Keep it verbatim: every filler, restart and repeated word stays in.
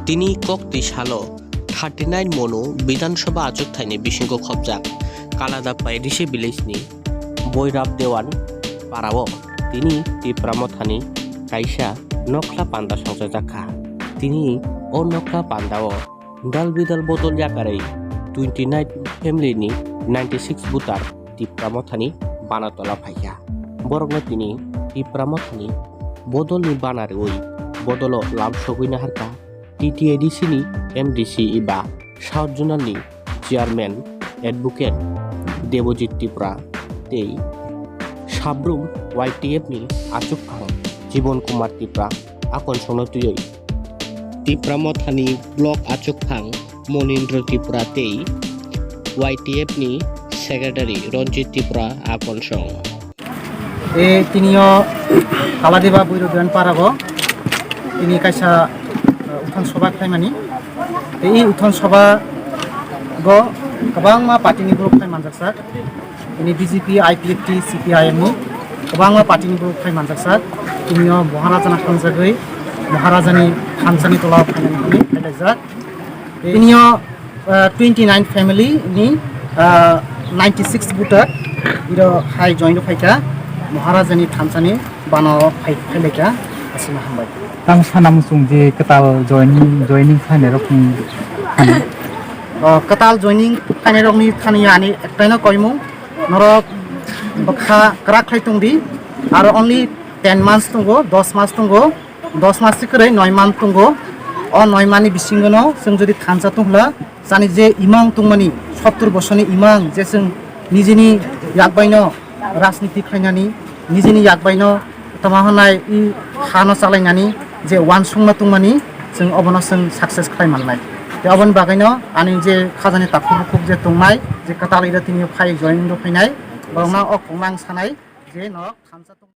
Tini kok twi salo thirty nine Monu Bidhan Sabha achuk thaini bisingo khopjak Kalada Paidise village ni Boirap Dewan parao tini Tipra Mothani kaisa nokla panda songchajak kha. Tini o nokla pandao dal bidal bodol yakarwi twenty nine family ni ninety six voter Tipra Mothani bana tola phaikha. Borokno tini Tipra Mothani bodolni bana rwui bodolo lam sogwi naharkha T T A D C ni M D C eba South Zonal ni Chairman Advocate Debojit Tripura tei Sabrum Y T F ni achukphang Jibon Kumar Tripura akonsongno twiwi Tipra Mothani Block achukphang Monindra Tripura tei Y T F ni Secretary Ranjit Tripura akonsong. E tinio Kaladeba Boirap Dewan parago tini kaisa, uh, uthon soba khlaimani. Tei e uthon soba go kwbangma party ni borok phai manjaksak. Tini B J P, I P F T, C P I M ni kwbangma party ni borok phai manjaksak. Tinio Maharaja no hamjagwi Maharaja ni thansa ni tola o phainani hwnwi phailaijak. Tinio, uh, twenty nine family ni, uh, ninety six voter iro hai join rw phaikha Maharaja ni thansa ni bana o phai, phailaikha. Aswkno hambai. Tamo sana muchung je kwtal joining, joining khlainai rokni thani. O, kwtal joining khlainai rokni thani ani ektaino koimung, norok bwkha kwrak khlai tongdi, aro only ten months tongo, dos mas tongo, dos mas se kwrwi noi man tongo. O noi manni bisingono chwng jodi thansa tongphla, chani je imang tongmani, sottor bosorni imang, je chwng nijini yakbaino rajniti khlainani, nijini yakbaino tama hwnai i hano chalainani je uansukma tongmani, chwng obono chwng success khlai mannai. Tei oboni bagwino ani je khajani takhuk bukhuk je tongnai, je kwtal iro tini phai join rw phainai, borokno o kokno ang sanai je norok thansa tong-